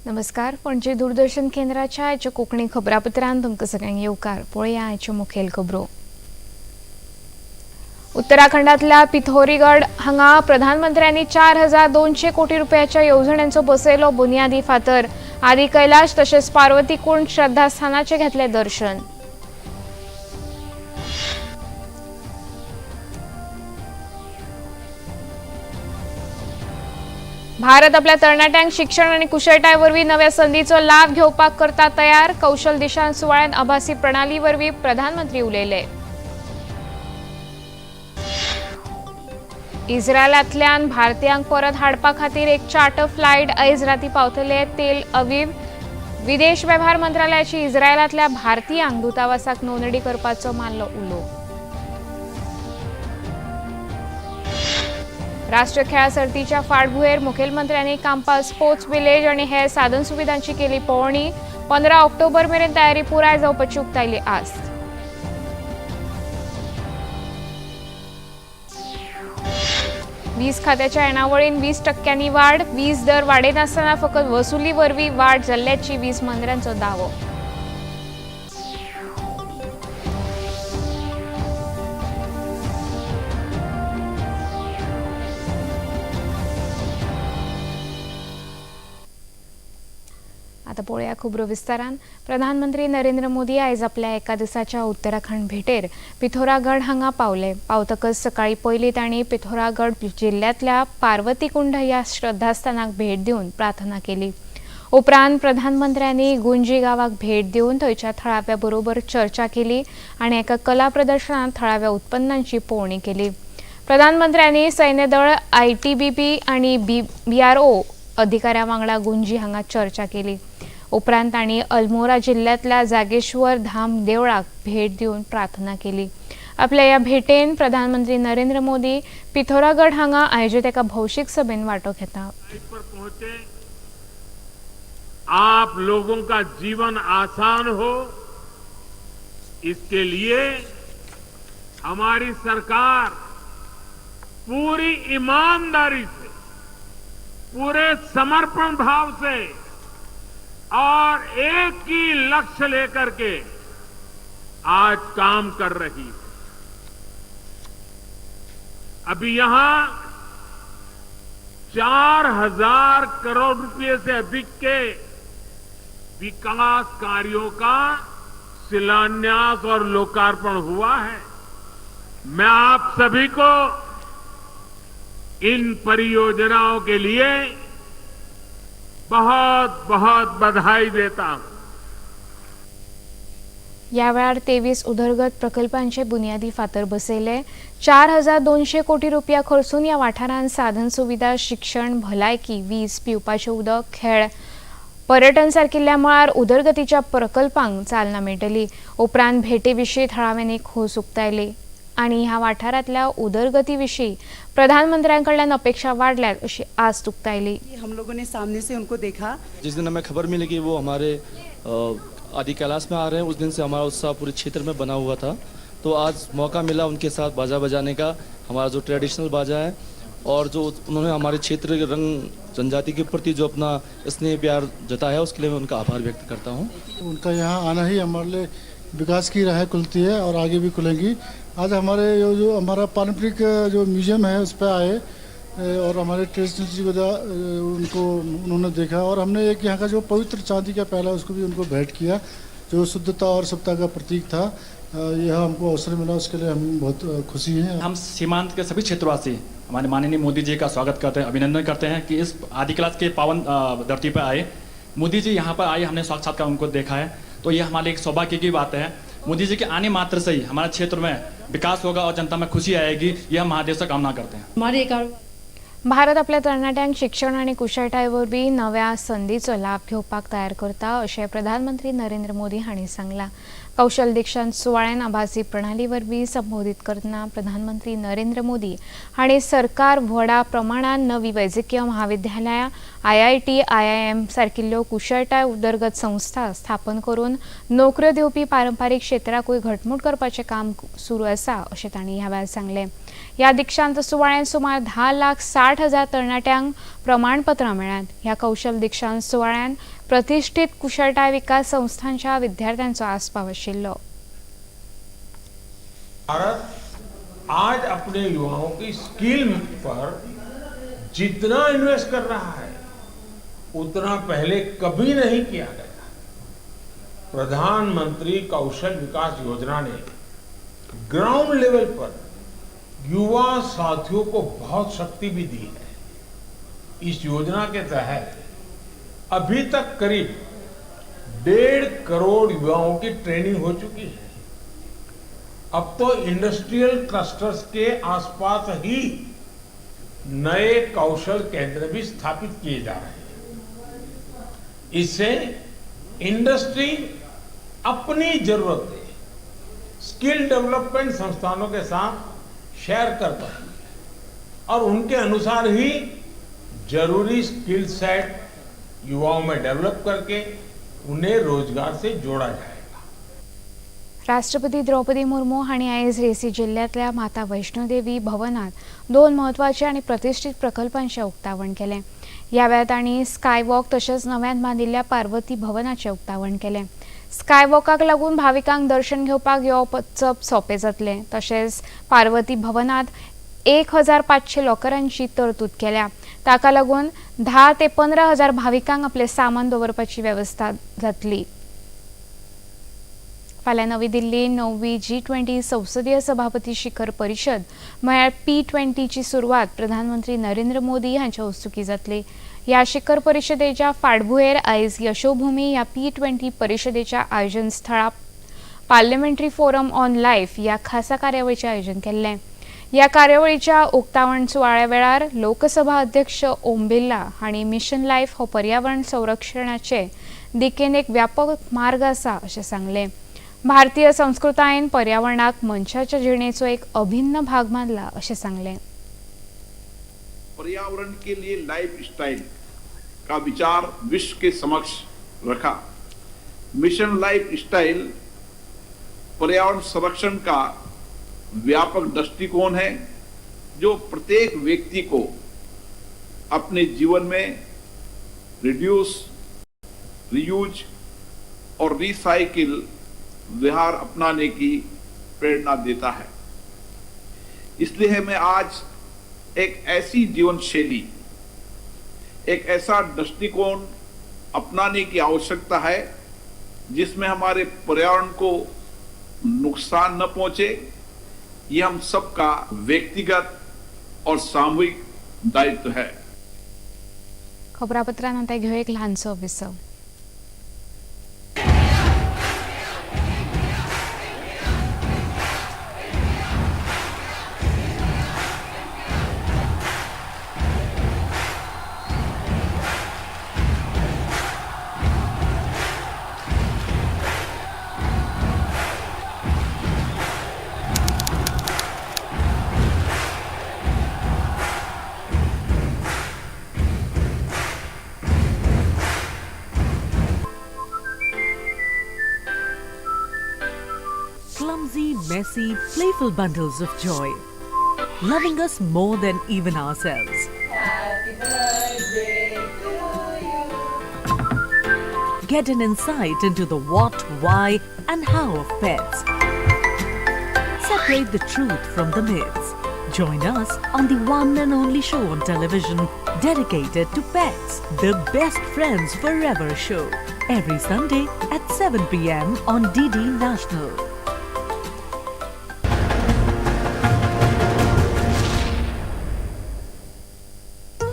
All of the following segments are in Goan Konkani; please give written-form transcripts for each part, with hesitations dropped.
नमस्कार, पणजे दूरदर्शन केंद्राच्या आयच्या कोंकणी खबरापत्रांत तुमकां सगळ्यांक येवकार. पळोवया आयच्यो मुखेल खबरो. उत्तराखंडातल्या पिथोरीगड हांगा प्रधानमंत्र्यांनी 4200 कोटी रुपयाच्या येवजण्यांचो बसयलो बुनियादी फातर. आदी कैलाश तशेंच पार्वती कुंड श्रद्धास्थानाचें घेतलें दर्शन. भारत आपल्या तरणाट्यांक शिक्षण आनी कुशळटाय वरवीं नव्या संदीचो लाभ घेवपाक करता तयार. कौशल दिशांत सुवाळ्यांत आभासी प्रणाली वरवीं प्रधानमंत्री उलयले. इस्रायलांतल्यान भारतीयांक परत हाडपा खातीर एक चार्टर फ्लायट आयज राती पावतले तेल अवीव. विदेश वेव्हार मंत्रालयाची इस्रायलांतल्या भारतीयांक दूतावासाक नोंदणी करपाचो मारलो उलो. राष्ट्रीय खेळा सर्तीच्या फाटभुंयेर मुखेलमंत्र्यांनी कांपाल स्पोर्ट्स विलेज आनी हेर साधन सुविधांची केली पळोवणी. 15 ऑक्टोबर मेरेन तयारी पुराय जावपाची उक्तायली आस्त. वीज खात्याच्या येणावळीन 20% वाढ. वीज दर वाडयनासतना फकत वसुली वरवीं वाड जाल्ल्याची वीज मंत्र्यांचो दावो. आता पळोवया खबरो विस्तारान. प्रधानमंत्री नरेंद्र मोदी आयज आपल्या एका दिसाच्या उत्तराखंड भेटेर पिथोरागड हांगा पावले. पावतकच सकाळी पयलीं तांणी पिथोरागड जिल्ल्यांतल्या पार्वतीकुंड ह्या श्रद्धास्थानाक भेट दिवन प्रार्थना केली. उपरांत प्रधानमंत्र्यांनी गुंजी गांवाक भेट दिवन थंयच्या थळाव्या बरोबर चर्चा केली आनी एका कला प्रदर्शनांत थळाव्या उत्पन्नांची पळोवणी केली. प्रधानमंत्र्यांनी सैन्यदळ, आयटीबीपी आनी बीआरओ अधिकाऱ्यां वांगडा गुंजी हांगा चर्चा केली. उपरांत तांणी अल्मोरा जिल्ल्यांतल्या जागेश्वर धाम देवळाक भेट दिवन प्रार्थना केली. आपल्या ह्या भेटेन प्रधानमंत्री नरेंद्र मोदी पिथोरागड हांगा आयोजीत एका भौशीक सभेन वांटो घेता. पर पहुंचे, आप लोगों का जीवन आसान हो, इसके लिए हमारी सरकार पूरी ईमानदारी से, पूरे समर्पण भाव से और एक ही लक्ष्य लेकर के आज काम कर रही है. अभी यहां 4000 करोड़ रुपए से अधिक के विकास कार्यों का शिलान्यास और लोकार्पण हुआ है. मैं आप सभी को इन परियोजनाओं के लिए बहुत बहुत बधाई देता हूं. या वेळार 23 उदरगत प्रकल्पांचे बुनियादी फातर बसयले. 4200 कोटी रुपया खर्चून ह्या वाठारांत साधन सुविधा, शिक्षण, भलायकी, वीज, पिवपाचें उदक, खेळ, पर्यटन सारकिल्ल्या मळार उदरगतीच्या प्रकल्पांक चालना मेळटली. उपरांत भेटे विशीं थळाव्यांनी खोस उक्तायली आनी ह्या वाठारांतल्या उदरगती विशीं प्रधानमंत्र्यां कडल्यान अपेक्षा वाडल्यात अशी आस्त उक्तायली. हम लोगों ने सामने से उनको देखा. जिस दिन हमें खबर मिली कि वो हमारे आदि कैलाश में आ रहे हैं, उस दिन से हमारा उत्साह पूरे क्षेत्र में बना हुआ था. तो आज मौका मिला उनके साथ बाजा बजाने का, हमारा जो ट्रेडिशनल बाजा है, और जो उन्होंने हमारे क्षेत्र के रंग जनजाति के प्रति जो अपना स्नेह प्यार जताया, उसके लिए मैं उनका आभार व्यक्त करता हूँ. उनका यहाँ आना ही हमारे लिए विकास की राह खुलती है और आगे भी खुलेंगी. आज हमारे जो जो हमारा पारंपरिक जो म्यूजियम है, उस पर आए और हमारे ट्रेडिशनल चीज़ को उनको उन्होंने देखा और हमने एक यहाँ का जो पवित्र चांदी का प्याला, उसको भी उनको भेंट किया, जो शुद्धता और सभ्यता का प्रतीक था. यह हमको अवसर मिला, उसके लिए हम बहुत खुशी हैं. हम सीमांत के सभी क्षेत्रवासी हमारे माननीय मोदी जी का स्वागत करते हैं, अभिनंदन करते हैं कि इस आदि कैलाश के पावन धरती पर आए. मोदी जी यहाँ पर आए, हमने साक्षात्कार उनको देखा है, तो ये हमारे एक सौभाग्य की बात है. मोदी जी के आने मात्र से ही हमारे क्षेत्र में विकास होगा और जनता में खुशी आएगी, यह महादेव से कामना करते हैं. हमारे भारत आपल्या तरणाट्यांक शिक्षण आनी कुशळटाये वरवीं नव्या संदीचो लाभ घेवपाक तयार करता, अशें प्रधानमंत्री नरेंद्र मोदी हांणी सांगलां. कौशल दीक्षांत सुवाळ्यान आभासी प्रणाली वरवीं संबोधीत करतना प्रधानमंत्री नरेंद्र मोदी हांणी सरकार व्हडा प्रमाणान नवी वैजकीय महाविद्यालयां, आयआयटी, आयआयएम सारकिल्ल्यो कुशळटाय उदरगत संस्था स्थापन करून नोकऱ्यो दिवपी पारंपारीक क्षेत्राकूय घटमूट करपाचें काम सुरू आसा, अशें तांणी ह्या वेळार सांगलें. ह्या दीक्षांत सुवाळ्यांत सुमार 10,60,000 तरणाट्यांक प्रमाणपत्रां मेळ्ळ्यांत. ह्या कौशल दीक्षांत सुवाळ्यांत प्रतिष्ठित कुशळटाय विकास संस्थांच्या विद्यार्थ्यांचो आस्पाव आशिल्लो. भारत आज अपने युवाओं की स्किल पर जितना इन्वेस्ट कर रहा है उतना पहले कभी नहीं किया गया. प्रधानमंत्री कौशल विकास योजना ने ग्राउंड लेवल पर युवा साथियों को बहुत शक्ति भी दी है. इस योजना के तहत अभी तक करीब 1.5 करोड़ युवाओं की ट्रेनिंग हो चुकी है. अब तो इंडस्ट्रियल क्लस्टर्स के आसपास ही नए कौशल केंद्र भी स्थापित किए जा रहे हैं. इससे इंडस्ट्री अपनी जरूरतें स्किल डेवलपमेंट संस्थानों के साथ शेयर कर पाएगी और उनके अनुसार ही जरूरी स्किल सेट युवाओं में डेवलप करके उन्हें रोजगार से जोड़ा जाएगा. राष्ट्रपती द्रौपदी मुर्मू हांणी आयज रेसी जिल्ल्यांतल्या माता वैष्णोदेवी भवनात 2 म्हत्वाचे आनी प्रतिश्ठीत प्रकल्पांचें उक्तावण केलें. ह्या वेळार तांणी स्कायवॉक तशेंच नव्यान बांदिल्ल्या पार्वती भवनाचें उक्तावण केलें. स्कायवॉकाक लागून भाविकांक दर्शन घेवपाक येवप वचप सोंपें जातलें. तशेंच पार्वती भवनात 1500 लॉकरांची तरतूद केल्या. ताका लागून 10 ते 15,000 भाविकांक आपलें सामान दवरपाची वेवस्था जातली. फाल्यां नवी दिल्ली 9वी G20 संसदीय सभापती शिखर परिशद म्हळ्यार P20ची सुरवात प्रधानमंत्री नरेंद्र मोदी हांच्या हस्तुकीं जातली. ह्या शिखर परिशदेच्या फाटभुंयेर आयज यशोभूमी ह्या P20 परिशदेच्या आयोजन स्थळा पार्लमेंटरी फोरम ऑन लायफ ह्या खासा कार्यावळीचें आयोजन केल्लें. ह्या कार्यावळीच्या उक्तावण सुवाळ्या वेळार लोकसभा अध्यक्ष ओम बिर्ला हांणी मिशन लायफ हो पर्यावरण संरक्षणाचे दिकेन एक व्यापक मार्ग आसा अशें सांगलें. भारतीय संस्कृतायेन पर्यावरणाक मनशाच्या जिणेचो एक अभिन्न भाग मानला अशें सांगलें. पर्यावरण के लिए लाइफ स्टाइल का विचार विश्व के समक्ष रखा. मिशन लाइफ स्टाइल पर्यावरण संरक्षण का व्यापक दृष्टिकोण है जो प्रत्येक व्यक्ति को अपने जीवन में रिड्यूस, रियूज और रिसाइकिल व्यवहार अपनाने की प्रेरणा देता है. इसलिए हमें आज एक ऐसी जीवन शैली, एक ऐसा दृष्टिकोण अपनाने की आवश्यकता है जिसमें हमारे पर्यावरण को नुकसान न पहुंचे. ये हम सबका व्यक्तिगत और सामूहिक दायित्व है. खबरापत्रांत आतां घेवया एक ल्हानसो विसव. Clumsy, messy, playful bundles of joy, loving us more than even ourselves. Happy birthday to you. Get an insight into the what, why, and how of pets. Separate the truth from the myths. Join us on the one and only show on television dedicated to pets, the Best Friends Forever show, every Sunday at 7 p.m. on DD National.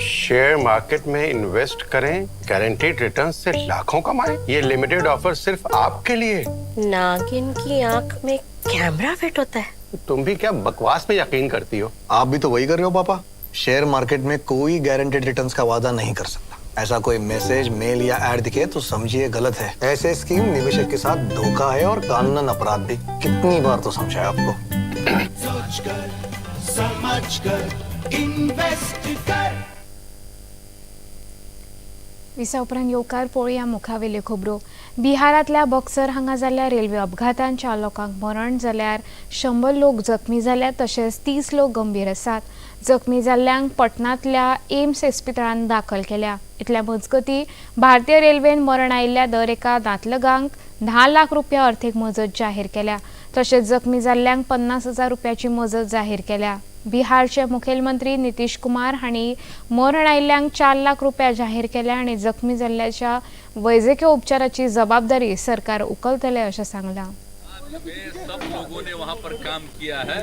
Share market में इन्वेस्ट करें, गारंटीड रिटर्न्स से लाखों कमाएं। ये लिमिटेड ऑफर सिर्फ आपके लिए। नागिन की आंख में कैमरा फिट होता है। तुम भी क्या बकवास में यकीन करती हो? आप भी तो वही कर रहे हो पापा। शेयर मार्केट में कोई गारंटेड रिटर्न्स का वादा नहीं कर सकता। ऐसा कोई मैसेज, मेल या एड दिखे तो समझिए गलत है। ऐसे स्कीम निवेशक के साथ धोखा है और कानूनन अपराध भी। कितनी बार तो समझाया आपको। सोच कर, समझ कर, इन्वेस्ट कर। विसा उपरांत येवकार पळोवया मुखावेल्यो खबरो. बिहारांतल्या बक्सर हांगा जाल्ल्या रेल्वे अपघातान 4 लोकांक मरण जाल्यार 100 लोक जखमी जाल्यात, तशेंच 30 लोक गंभीर आसात. जखमी जाल्ल्यांक पटनांतल्या एम्स इस्पितळांत दाखल केल्या. इतल्या मजगती भारतीय रेल्वेन मरण आयिल्ल्या दर एका नातलगांक 10 लाख रुपया अर्थीक मजत जाहीर केल्या, तशेंच जखमी जाल्ल्यांक 50,000 रुपयाची मजत जाहीर केल्या. बिहारचे मुखेलमंत्री नितीश कुमार हांणी मरण आयिल्ल्यांक 4 लाख रुपया जाहीर केल्या आनी जखमी जाल्ल्याच्या वैजकीय उपचाराची जबाबदारी सरकार उखलतले अशें सांगलां. सब लोगों ने वहाँ पर काम किया है.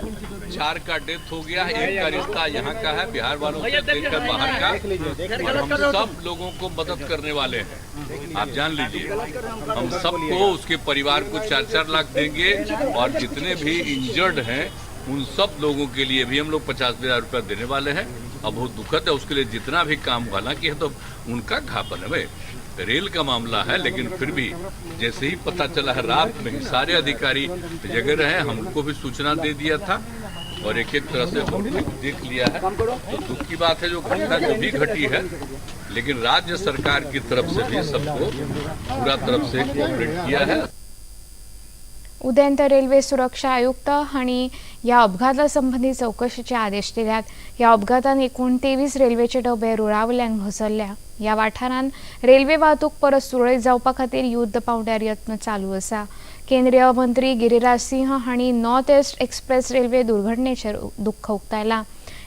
4 का डेथ हो गया, 1 का रिश्ता यहाँ का है, बिहार वालों से, 1 का बाहर का, और हम सब लोगों को मदद करने वाले हैं. आप जान लीजिए, हम सबको उसके परिवार को 4-4 लाख देंगे और जितने भी इंजर्ड हैं उन सब लोगों के लिए भी हम लोग 50,000 रुपया देने वाले हैं. अब बहुत दुखद है, उसके लिए जितना भी काम, हालांकि है तो उनका घापन है भाई, रेल का मामला है, लेकिन फिर भी जैसे ही पता चला है रात में ही सारे अधिकारी जगह रहे, हमको भी सूचना दे दिया था और एक एक तरह से देख लिया है. तो दुख की बात है जो घटना जो भी घटी है, लेकिन राज्य सरकार की तरफ से भी सबको पूरा तरफ से कोऑपरेट किया है. उदयंत रेल्वे सुरक्षा आयुक्त हांणी ह्या अपघाता संबंदी चवकशेचे आदेश दिल्यात. ह्या अपघातान एकूण 23 रेल्वेचे डबे रुळावयल्यान घसरल्या. ह्या वाठारांत रेल्वे वाहतूक परत सुरळीत जावपा खातीर युद्ध पांवड्यार यत्न चालू आसा. केंद्रीय मंत्री गिरिराज सिंह हांणी नॉर्थ ईस्ट एक्सप्रेस रेल्वे दुर्घटनेचेर दुख्ख उक्तायलां.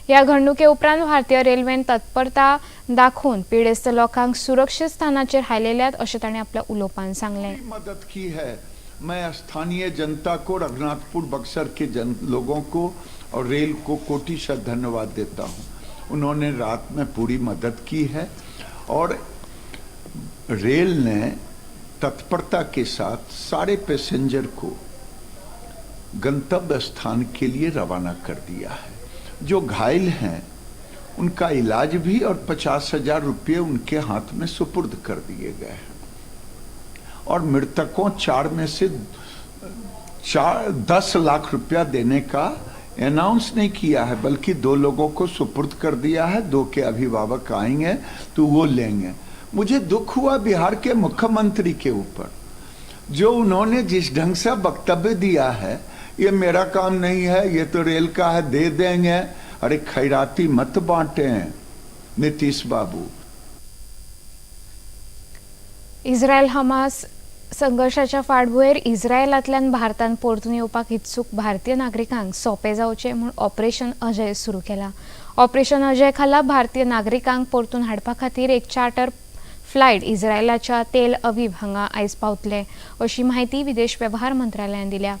ह्या घडणुके उपरांत भारतीय रेल्वेन तत्परता दाखोवन पिडेस्त लोकांक सुरक्षीत स्थानाचेर हालयल्यात अशें तांणी आपल्या उलोवपान सांगलें. मदद की है. मैं स्थानीय जनता को, रघुनाथपुर बक्सर के लोगों को और रेल को कोटिशः धन्यवाद देता हूँ. उन्होंने रात में पूरी मदद की है और रेल ने तत्परता के साथ सारे पैसेंजर को गंतव्य स्थान के लिए रवाना कर दिया है. जो घायल हैं उनका इलाज भी और 50,000 रुपये उनके हाथ में सुपुर्द कर दिए गए हैं और मृतकों 4 में से 10 लाख रुपया देने का अनाउंस नहीं किया है, बल्कि 2 लोगों को सुपुर्द कर दिया है. 2 के अभिभावक आएंगे तो वो लेंगे. मुझे दुख हुआ बिहार के मुख्यमंत्री के ऊपर, जो उन्होंने जिस ढंग से वक्तव्य दिया है, ये मेरा काम नहीं है, ये तो रेल का है, दे देंगे. अरे खैराती मत बांटे नीतीश बाबू. इस्रायल हमास संघर्षाच्या फाटभुंयेर इस्रायलांतल्यान भारतांत परतून येवपाक इत्सूक भारतीय नागरिकांक सोंपें जावचें म्हूण ऑपरेशन अजय सुरू केलां. ऑपरेशन अजय खाला भारतीय नागरिकांक परतून हाडपा खातीर एक चार्टर फ्लायट इस्रायलाच्या तेल अवीव हांगा आयज पावतले अशी म्हायती विदेश वेव्हार मंत्रालयान दिल्या.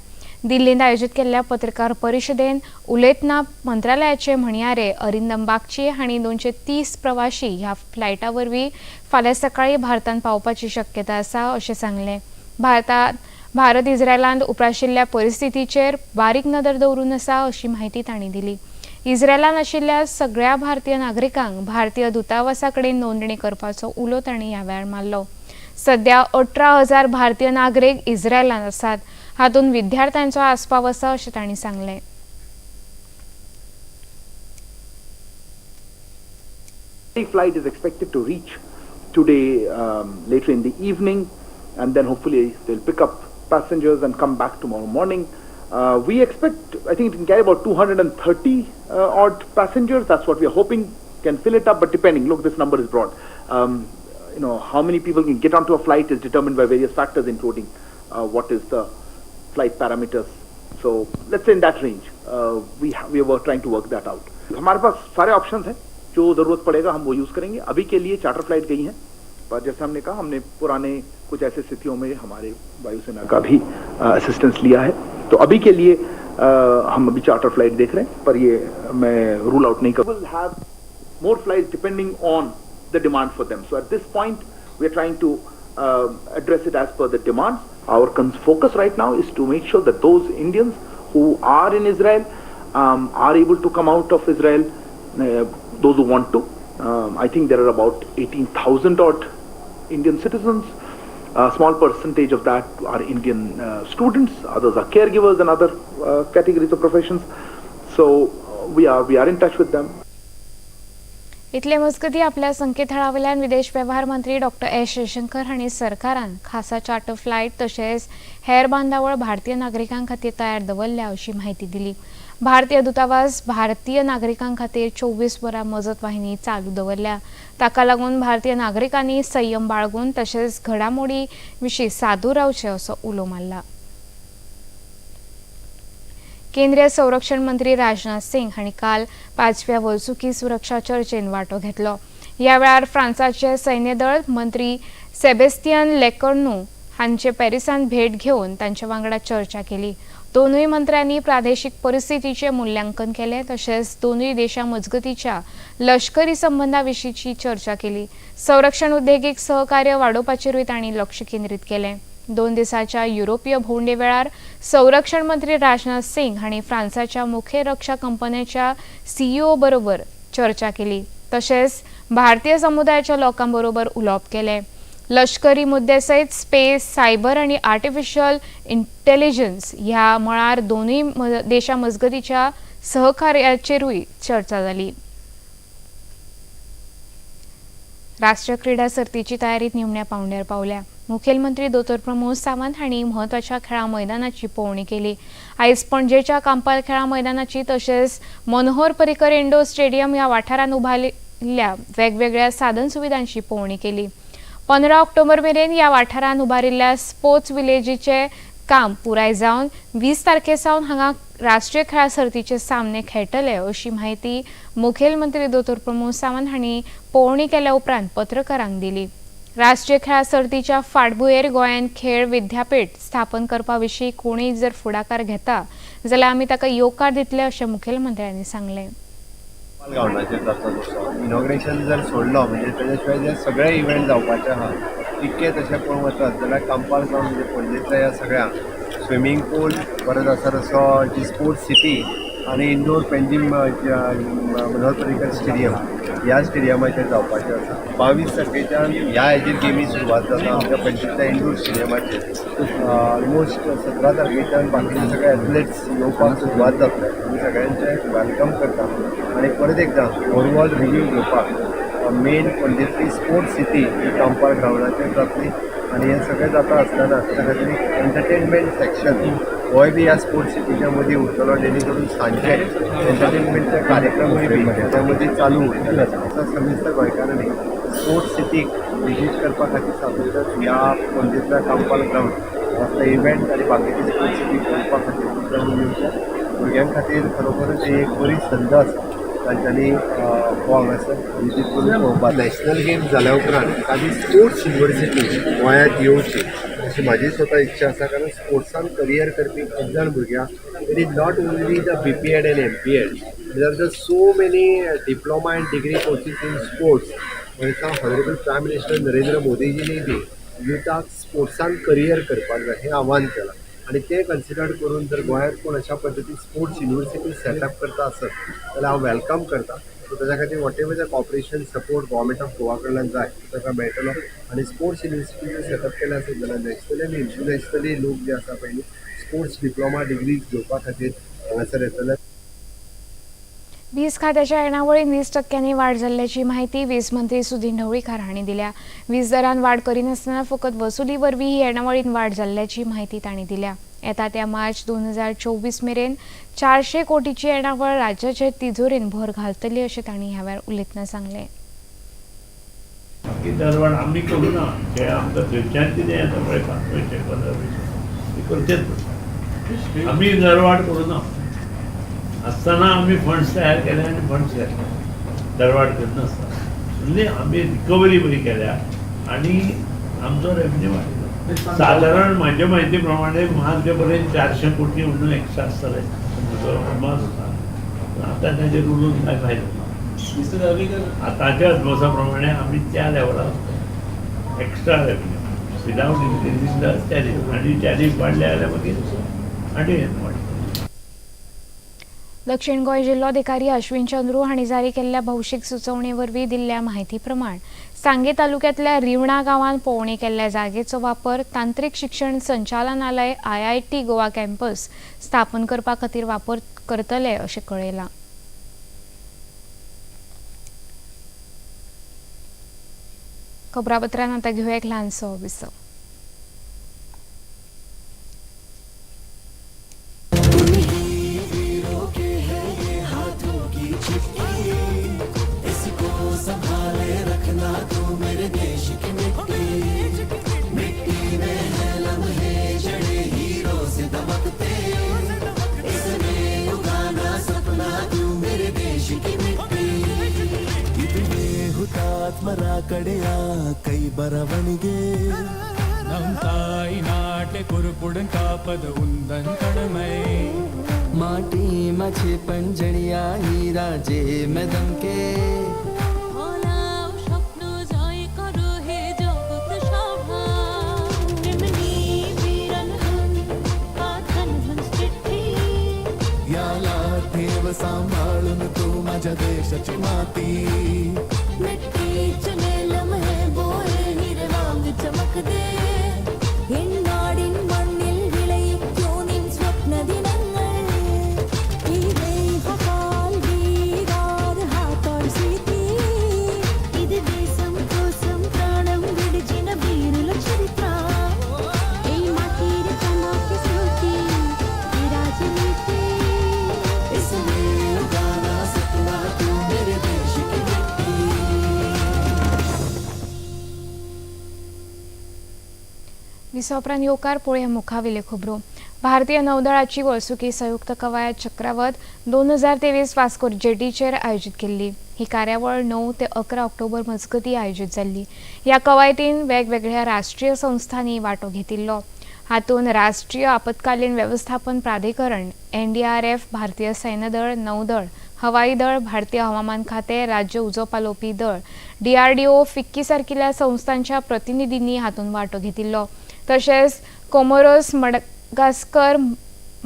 दिल्लींत आयोजीत केल्ल्या पत्रकार परिशदेन उलयतना मंत्रालयाचे म्हणयारे अरिंदम बागची हांणी 230 प्रवाशी ह्या फ्लायटा वरवीं फाल्यां सकाळीं भारतांत पावपाची शक्यता आसा अशें सांगलें. भारत इस्रायलांत उप्राशिल्ल्या परिस्थितीचेर बारीक नदर दवरून आसा अशी म्हायती तांणी दिली. इस्रायलांत आशिल्ल्या सगळ्या भारतीय नागरिकांक भारतीय दूतावासा कडेन नोंदणी करपाचो उलो तांणी ह्या वेळार मारलो. सध्या 18,000 भारतीय नागरीक इस्रायलांत आसात, हातूंत विद्यार्थ्यांचो आस्पाव आसा अशें तांणी सांगलें. Flight is expected to reach today later in the evening, and then hopefully they'll pick up passengers and come back tomorrow morning. We expect, I think it can carry about 230 odd passengers. That's what we are hoping can fill it up, but depending, look, this number is broad. You know, how many people can get onto a flight is determined by various factors, including what is the flight parameters. So let's say in that range, we were trying to work that out. हमारे पास सारे options हैं, जो ज़रूरत पड़ेगा हम वो यूज़ करेंगे. अभी के लिए चार्टर फ्लाइट गई है, पर जैसे हमने कहा, हमने पुराने कुछ ऐसे स्थितियों में हमारे वायुसेना का भी असिस्टेंस लिया है. तो अभी के लिए हम अभी चार्टर फ्लाइट देख रहे हैं, पर ये मैं रूल आउट नहीं कर. Will have more flights depending on the demand for them. So at this point, we are trying to address it as per the demands. Our focus right now is to make sure that those Indians who are in Israel are able to come out of Israel, those who want to. I think there are about 18,000 odd Indian citizens. A small percentage of that are Indian students, others are caregivers and other categories of professions. So we are in touch with them. इतले मजगती आपल्या संकेतथळावेल्यान विदेश वेव्हार मंत्री डॉक्टर एस जयशंकर हांणी सरकारान खासा चार्टर फ्लायट तशेंच हेर बांदावळ भारतीय नागरिकां खातीर तयार दवरल्या अशी म्हायती दिली. भारतीय दूतावास भारतीय नागरिकां खातीर 24 वरां मजत वाहिनी चालू दवरल्या. ताका लागून भारतीय नागरिकांनी संयम बाळगून तशेंच घडामोडी विशीं सादूर रावचें असो उलो मारला. केंद्रीय संरक्षण मंत्री राजनाथ सिंग हांणी काल 5व्या वर्सुकी सुरक्षा चर्चेन वांटो घेतलो. ह्या वेळार फ्रांसाचे सैन्यदळ मंत्री सेबेस्तियन लेकर्नू हांचे पॅरिसांत भेट घेवन तांचे वांगडा चर्चा केली. दोनूय मंत्र्यांनी प्रादेशिक परिस्थितीचें मूल्यांकन केलें तशेंच दोनूय देशां मजगतीच्या लष्करी संबंधा विशींची चर्चा केली. संरक्षण उद्देगीक सहकार्य वाडोवपाचेरूय तांणी लक्ष केंद्रीत केलें. 2 दिसाच्या युरोपीय भोंवडे वेळार संरक्षण मंत्री राजनाथ सिंग हांणी फ्रांसाच्या मुखेल रक्षा कंपन्याच्या सीईओ बरोबर चर्चा केली तशेंच भारतीय समुदायाच्या लोकां बरोबर उलोवप केलें. लष्करी मुद्दे सयत स्पेस, सायबर आनी आर्टिफिशियल इंटेलिजन्स ह्या मळार दोनूय देशां मजगतीच्या सहकार्याचेरूय चर्चा जाली. राष्ट्रीय क्रीडा सर्तीची तयारी निमण्या पावंड्यार पावल्या. मुखेलमंत्री दोतोर प्रमोद सावंत हांणी म्हत्वाच्या खेळां मैदानाची पळोवणी केली. आयज पणजेच्या कांपाल खेळां मैदानाची तशेंच मनोहर पर्रीकर इंडोर स्टेडियम ह्या वाठारांत उबारिल्ल्या वेगवेगळ्या साधन सुविधांची पळोवणी केली. 15 ऑक्टोबर मेरेन ह्या वाठारांत उबारिल्ल्या स्पोर्ट्स विलेजीचें काम पुराय जावन 20 तारखे सावन हांगा राष्ट्रीय खेळां सर्तीचे सामने खेळटले अशी म्हायती मुखेलमंत्री दोतोर प्रमोद सावंत हांणी पळोवणी केल्या उपरांत पत्रकारांक दिली. राष्ट्रीय खेळां सर्तीच्या फाटभुंयेर गोंयांत खेळ विद्यापीठ स्थापन करपा विशीं कोणूय जर फुडाकार घेता जाल्यार आमी ताका येवकार दितले अशें मुखेलमंत्र्यांनी सांगलें. ग्रावंडाचेर जाता तसो इनॉग्रेशन जर सोडलो म्हणजे तेज्या शिवाय जे सगळे इव्हेंट जावपाचे आहा तितके तशें पळोवंक वचत जाल्यार कांपाल ग्रावंड म्हणजे पणजेंतल्या ह्या सगळ्या स्विमींग पूल, परत आसा तसो जी स्पोर्ट्स सिटी आनी इंडोर पेंजीम मनोहर पर्रीकर स्टेडियम ह्या स्टेडियमाचेर जावपाचें आसा. 22 तारखेच्यान ह्या हेजेर गेमी सुरवात जाता आमच्या पणजेंतल्या इंडोर स्टेडियमाचेर. ऑलमोस्ट 17 तारखेच्यान बाकीचे सगळे एथलेट्स येवपाक सुरवात जातले. आमी सगळ्यांचें welcome करता आनी परत एकदां ओवरऑल रिव्यू घेवपाक मेन पणजेंतली स्पोर्ट्स सिटी ही कांपाल ग्रावंडाचेर जातली आनी हें सगळें जाता आसतना ताच्या खातीर एक एंटरटेनमेंट सेक्शन होय बी ह्या स्पोर्ट्स सिटीच्या मदीं उरतलो, जेणे करून सांजचे एंटरटेनमेंटचे कार्यक्रमूय बी त्या मदीं चालू उरतले. समेस्त गोंयकारांनी स्पोर्ट्स सिटीक विजीट करपा खातीर सादूरच ह्या पणजेंतल्या कांपाल ग्रावंड हांगासले इव्हेंट आनी बाकीची स्पोर्ट्स सिटी पळोवपा खातीर मुद्दाम येवचें. भुरग्यां खातीर खरोखरच ही एक बरी संद आसा तांच्यांनी हो हांगासर विजीट करून पळोवपाक. नॅशनल गेम जाल्या उपरांत ताजी स्पोर्ट्स युनिवर्सिटी गोंयांत येवची अशी म्हाजी स्वता इच्छा आसा, कारण स्पोर्ट्सान करियर करपी खूब जाण भुरग्यांक it is not only the B P Ed and M P Ed, there are so many diploma and degree courses in sports. म्हणटा ऑनरेबल प्रायम मिनिस्टर नरेंद्र मोदीजींनी बी युथाक स्पोर्ट्सान करियर करपाक जाय हें आव्हान केलां आनी तें कन्सिडर करून जर गोंयांत कोण अशा पद्दतीन स्पोर्ट्स युनिवर्सिटी सेटअप करता आसत जाल्यार हांव welcome करता. सो ताच्या खातीर whatever the cooperation support government of Goa कडल्यान जाय ताका मेळटलो आनी स्पोर्ट्स युनिवर्सिटी जर सेटअप केलें आसत जाल्यार नॅशनली आनी इंटरनॅशनली लोक जे आसा पयलीं स्पोर्ट्स डिप्लोमा डिग्रीज घेवपा खातीर हांगासर येतले. वीज खात्याच्या येणावळींत 20% वाड जाल्ल्याची म्हायती वीज मंत्री सुदिन ढवळीकार हांणी दिल्या. वीज दरांत वाड करिनासतना फकत वसुली वरवीं ही येणावळींत वाड जाल्ल्याची म्हायती तांणी दिल्या. येता त्या मार्च 2024 मेरेन 400 कोटीची येणावळ राज्याचे तिजोरेन भर घालतली अशें तांणी ह्या वेळार उलयतना सांगलें. दरवाड आमी करूं ना, ते आमकां थंयच्यान कितें येता पळय 5 पयशे 15 पयशे ते करचेच पडटा. आमी दरवाड करूं ना आसतना आमी फंड्स तयार केले आनी फंड्स घातले, दरवाड करनासतना म्हणजे आमी रिकवरी बरी केल्या आनी आमचो रेवन्यू वाडयलो. सादारण म्हाजे म्हायती प्रमाणे मार्च पर्यंत 400 कोटी म्हणून एक्स्ट्रा आसतले म्हजो अदमास आसा. आतां ताजेर उलोवन कांय फायदो ना. आतांच्या अदमासा प्रमाणे आमी त्या लेवलार extra revenue without increasing the tariff आनी टॅरीफ वाडले जाल्यार मागीर आनी वाडटा. दक्षिण गोंय जिल्लोधिकारी अश्विन चंद्रू हांणी जारी केल्ल्या भौशीक सुचोवणे वरवीं दिल्ल्या म्हायती प्रमाण सांगे तालुक्यांतल्या रिवणा गांवांत पळोवणी केल्ल्या जागेचो वापर तांत्रिक शिक्षण संचालनालय IIT Goa कॅम्पस स्थापन करपा खातीर वापर करतले अशें कळयलां. खबरापत्रांत आतां घेवया एक ल्हानसो विसव. ಕೈ ಬರವಣಿಗೆ ನಮ್ ತಾಯಿ ನಾಟೆ ಕುರುಪುಡನ್ ಕಾಪದ ಉಂದನ್ ಕಡಮೈ ಮಾಟಿ ಮಛೆ ಪಂಜಣಿಯಾ ಹೀರಾ ಜೆ ಮೆ ದಮಕೆ याला ठेव सांभाळून तू माझ्या देशाची माती दिसा उपरांत येवकार पळोवया मुखावेल्यो खबरो. भारतीय नौदळाची वर्सुकी संयुक्त कवायत चक्रावत 2023 वास्को जेटीचेर आयोजीत केल्ली. ही कार्यावळ 9 ते 11 ऑक्टोबर मजगती आयोजीत जाल्ली. ह्या कवायतीन वेगवेगळ्या राष्ट्रीय संस्थांनी वांटो घेतिल्लो. हातूंत राष्ट्रीय आपत्कालीन वेवस्थापन प्राधिकरण, NDRF, भारतीय सैन्यदळ, नौदळ, हवाई दळ, भारतीय हवामान खाते, राज्य उजो पालोवपी दळ, DRDO, फिक्की सारकिल्ल्या संस्थांच्या प्रतिनिधींनी हातूंत वांटो घेतिल्लो. तशेंच Comoros, Madagascar,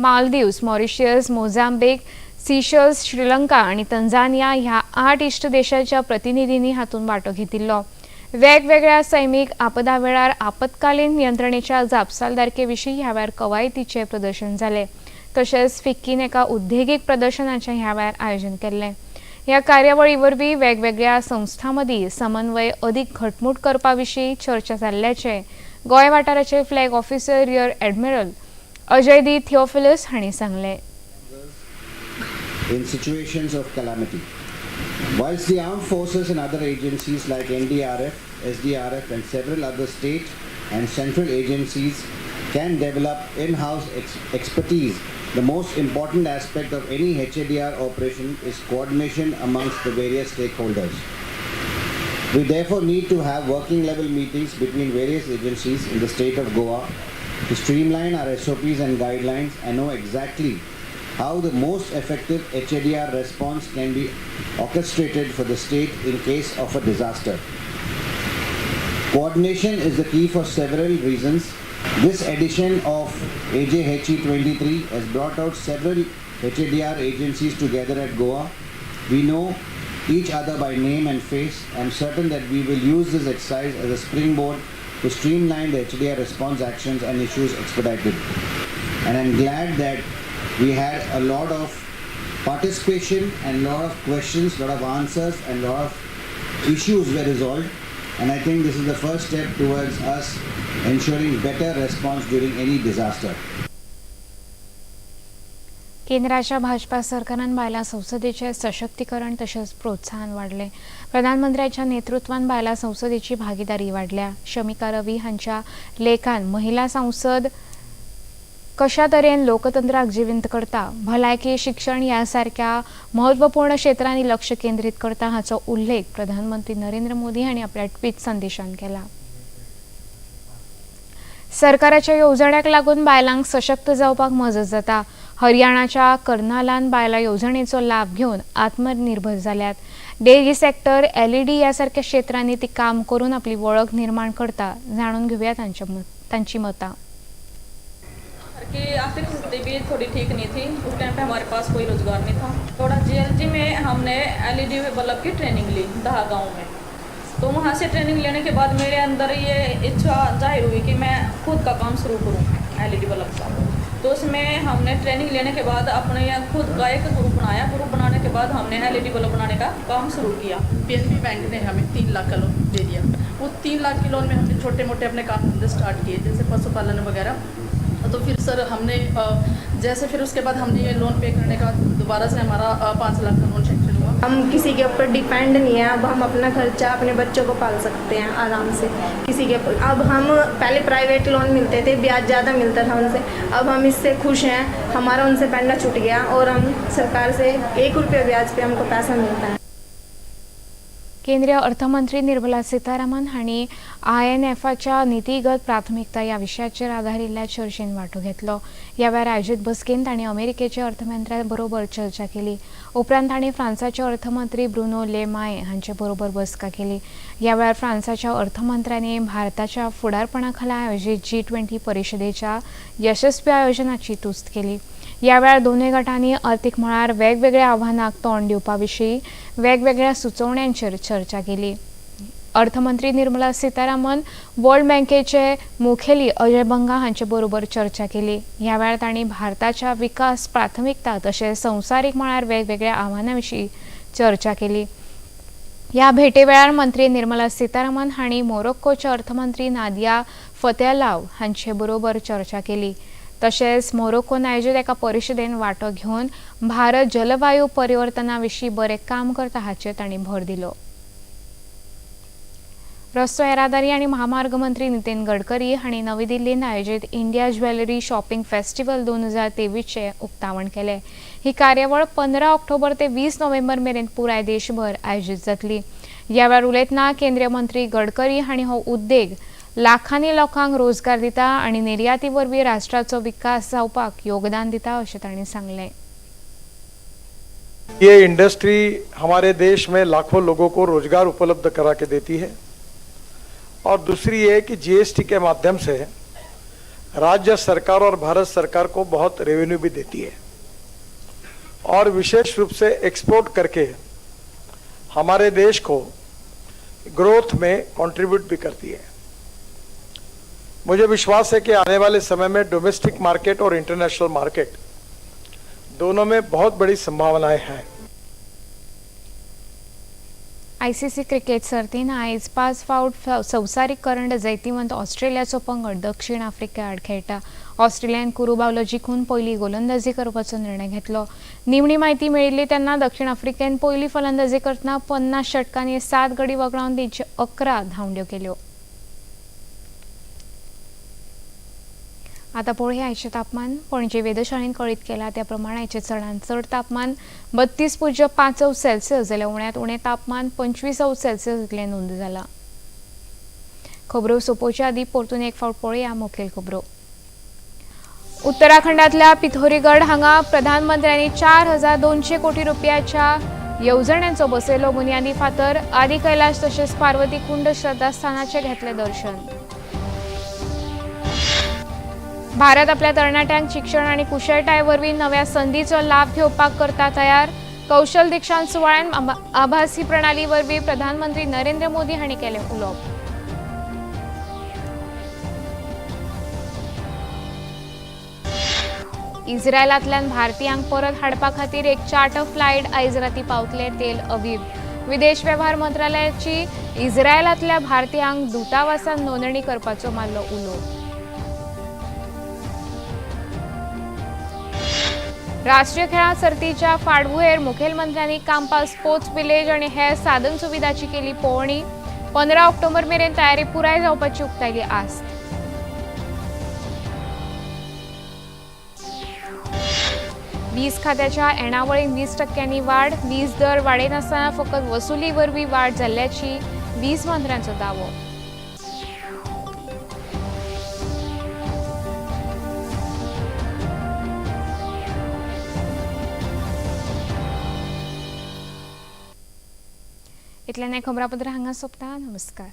Maldives, Mauritius, Mozambique, Seychelles, Sri Lanka आनी तंजानिया ह्या 8 इश्ट देशाच्या प्रतिनिधींनी हातूंत वांटो घेतिल्लो. वेगवेगळ्या सैमीक आपदा वेळार आपत्कालीन यंत्रणेच्या जापसालदारके विशीं ह्या वेळार कवायतीचें प्रदर्शन जालें. तशेंच फिक्कीन एका उद्देगीक प्रदर्शनाचें ह्या वेळार आयोजन केल्लें. ह्या कार्यावळी वरवीं वेगवेगळ्या संस्थां मदीं समन्वय अदीक घटमूट करपा विशीं चर्चा जाल्ल्याचें Goa वाठाराचे flag officer rear admiral Ajay D Theophilus हांणी सांगलें. In situations of calamity, whilst the armed forces and other agencies like NDRF, SDRF and several other state and central agencies can develop in-house expertise, the most important aspect of any HADR operation is coordination amongst the various stakeholders. We therefore need to have working level meetings between various agencies in the state of Goa to streamline our SOPs and guidelines and know exactly how the most effective HADR response can be orchestrated for the state in case of a disaster. Coordination is the key for several reasons. This edition of AJHE 23 has brought out several HADR agencies together at Goa. We know each other by name and face. I am certain that we will use this exercise as a springboard to streamline the HADR response actions and issues expedited. And I am glad that we had a lot of participation and a lot of questions, lot of answers and lot of issues were resolved. And I think this is the first step towards us ensuring better response during any disaster. केंद्राच्या भाजपा सरकारान बायलां संसदेचें सशक्तीकरण तशेंच प्रोत्साहन वाडलें. प्रधानमंत्र्याच्या नेतृत्वान बायलां संसदेची भागीदारी वाडल्या. शमिका रवी हांच्या लेखान महिला संसद कशा तरेन लोकतंत्राक जिवंत करता, भलायकी, शिक्षण ह्या सारक्या म्हत्वपूर्ण क्षेत्रांनी लक्ष केंद्रीत करता हाचो उल्लेख प्रधानमंत्री नरेंद्र मोदी हांणी आपल्या ट्विट संदेशान केला. सरकाराच्या येवजण्याक लागून बायलांक सशक्त जावपाक मजत जाता. हरियाणाच्या कर्नालान बायलां येवजणेचो लाभ घेवन आत्मनिर्भर जाल्यात. डेअरी सेक्टर, LED ह्या सारक्या क्षेत्रांनी ती काम करून आपली वळख निर्माण करता. जाणून घेवया तांची मतां. कि आर्थिक स्थिति भी थोड़ी ठीक नहीं थी उस टाइम पे, हमारे पास कोई रोजगार नहीं था थोड़ा। जीएलजी में हमने एलईडी बल्ब की ट्रेनिंग ली दहा गाँव में, तो वहाँ से ट्रेनिंग लेने के बाद मेरे अंदर ये इच्छा जाहिर हुई कि मैं खुद का काम शुरू करूँ एलईडी बल्ब का। तो उसमें हमने ट्रेनिंग लेने के बाद अपने खुद का एक ग्रुप बनाया। ग्रुप बनाने के बाद हमने एलईडी बल्ब बनाने का काम शुरू किया। पीएनबी बैंक ने हमें 3 लाख का लोन दे दिया। वो 3 लाख के लोन में हमने छोटे मोटे अपने काम धंधे स्टार्ट किए, जैसे पशुपालन वगैरह। तो फिर सर हमने जैसे फिर उसके बाद हमने ये लोन पे करने का दोबारा से हमारा 5 लाख का लोन सैंक्शन हुआ। हम किसी के ऊपर डिपेंड नहीं है, अब हम अपना खर्चा अपने बच्चों को पाल सकते हैं आराम से किसी के। अब हम पहले प्राइवेट लोन मिलते थे, ब्याज ज़्यादा मिलता था उनसे, अब हम इससे खुश हैं, हमारा उनसे पैंडा छूट गया और हम सरकार से 1 रुपये ब्याज पे हमको पैसा मिलता है। केंद्रीय अर्थमंत्री निर्मला सीतारामन हांणी आयएनएफाच्या नितीगत प्राथमिकता ह्या विशयाचेर आदारिल्ल्या चर्चेन वांटो घेतलो। ह्या वेळार आयोजीत बसकेंत तांणी अमेरिकेचे अर्थमंत्र्या बरोबर चर्चा केली। उपरांत तांणी फ्रांसाचे अर्थमंत्री ब्रुनो ले माये हांचे बरोबर बसका केली। ह्या वेळार फ्रांसाच्या अर्थमंत्र्यांनी भारताच्या फुडारपणा खाला आयोजीत G20 परिशदेच्या यशस्वी आयोजनाची तुस्त केली। ह्या वेळार दोनूय गटांनी अर्थीक मळार वेगवेगळ्या आव्हानांक तोंड दिवपा विशीं वेगवेगळ्या सुचोवण्यांचेर चर्चा केली। अर्थमंत्री निर्मला सीतारामन वर्ल्ड बँकेचे मुखेली अजय बंगा हांचे बरोबर चर्चा केली। ह्या वेळार तांणी भारताच्या विकास प्राथमिकता तशेंच संवसारीक मळार वेगवेगळ्या आव्हानां विशीं चर्चा केली। ह्या भेटे वेळार मंत्री निर्मला सीतारामन हांणी मोरोक्कोचे अर्थमंत्री नादिया फतेहलाव हांचे बरोबर चर्चा केली। तशेंच मोरोक्कोन आयोजीत एका परिशदेन वांटो घेवन भारत जलवायू परिवर्तना विशीं बरें काम करता हाचेर तांणी भर दिलो। रस्तो येरादारी आनी महामार्ग मंत्री नितीन गडकरी हांणी नवी दिल्लींत आयोजीत इंडिया ज्वेलरी शॉपिंग फेस्टिवल 2023चें उक्तावण केलें। ही कार्यावळ 15 ऑक्टोबर ते 20 नोव्हेंबर मेरेन पुराय देशभर आयोजीत जातली। ह्या वेळार उलयतना केंद्रीय मंत्री गडकरी हांणी हो उद्देग लाखांनी लोकांक रोजगार दिता आनी निर्याती वरवीं राष्ट्राचो विकास जावपाक योगदान दिता अशें तांणी सांगलें। ये इंडस्ट्री हमारे देश में लाखों लोगों को रोजगार उपलब्ध करा के देती है और दूसरी ये कि जीएसटी के माध्यम से राज्य सरकार और भारत सरकार को बहुत रेवेन्यू भी देती है और विशेष रूप से एक्सपोर्ट करके हमारे देश को ग्रोथ में कंट्रीब्यूट भी करती है। मुझे विश्वास है कि आने वाले समय में डोमेस्टिक मार्केट और इंटरनेशनल मार्केट दोनों में बहुत बड़ी संभावनाएं हैं। आयसीसी क्रिकेट सर्तीन आयज 5 फावट संवसारीक करंड जैतिवंत ऑस्ट्रेलियाचो पंगड दक्षिण आफ्रिके आड खेळटा। ऑस्ट्रेलियान कुरूबावलो जिखून पयली गोलंदाजी करपाचो निर्णय घेतलो। निमणी म्हायती मेळिल्ली तेन्ना दक्षिण आफ्रिकेन पयली फलंदाजी करतना 50 षटकांनी 7 गडी वगडावन 311 धांवड्यो केल्यो। आता पळोवया आयचें तापमान। पणजे वेधशाळेन कळीत केला त्या प्रमाण आयचें चडांत चड तापमान 32.5 अंश सेल्सियस जाल्यार उण्यांत उणें तापमान 25 अंश सेल्सियस इतलें नोंद जालां। खबरो सोंपोवचे आदीं परतून एक फावट पळोवया मुखेल खबरो। उत्तराखंडांतल्या पिथोरीगड हांगा प्रधानमंत्र्यांनी 4200 कोटी रुपयाच्या येवजण्यांचो बसयलो बुन्यादी फातर। आदी कैलाश तशेंच पार्वती कुंड श्रद्धास्थानाचें घेतलें दर्शन। भारत आपल्या तरणाट्यांक शिक्षण आनी कुशळटाये वरवीं नव्या संदीचो लाभ घेवपाक करता तयार। कौशल दीक्षांत सुवाळ्यान आभासी प्रणाली वरवीं प्रधानमंत्री नरेंद्र मोदी हांणी केलें उलोवप। इस्रायलांतल्यान भारतीयांक परत हाडपा खातीर एक चार्टर फ्लायट आयज राती पावतले तेल अवीव। विदेश वेव्हार मंत्रालयाची इस्रायलांतल्या भारतीयांक दूतावासान नोंदणी करपाचो मारलो उलो। राष्ट्रीय खेळां सर्तीच्या फाटभुंयेर मुखेलमंत्र्यांनी कांपा स्पोर्ट्स विलेज आनी हेर साधन सुविधाची केली पळोवणी। 15 ऑक्टोबर मेरेन तयारी पुराय जावपाची उक्तायली आस्त। वीज खात्याच्या येणावळींत 20% वाड। वीज दर वाडयनासतना फकत वसुली वरवीं वाड जाल्ल्याची वीज मंत्र्यांचो दावो। इतल्यान खबरापत्र हांगा सोंपता। नमस्कार।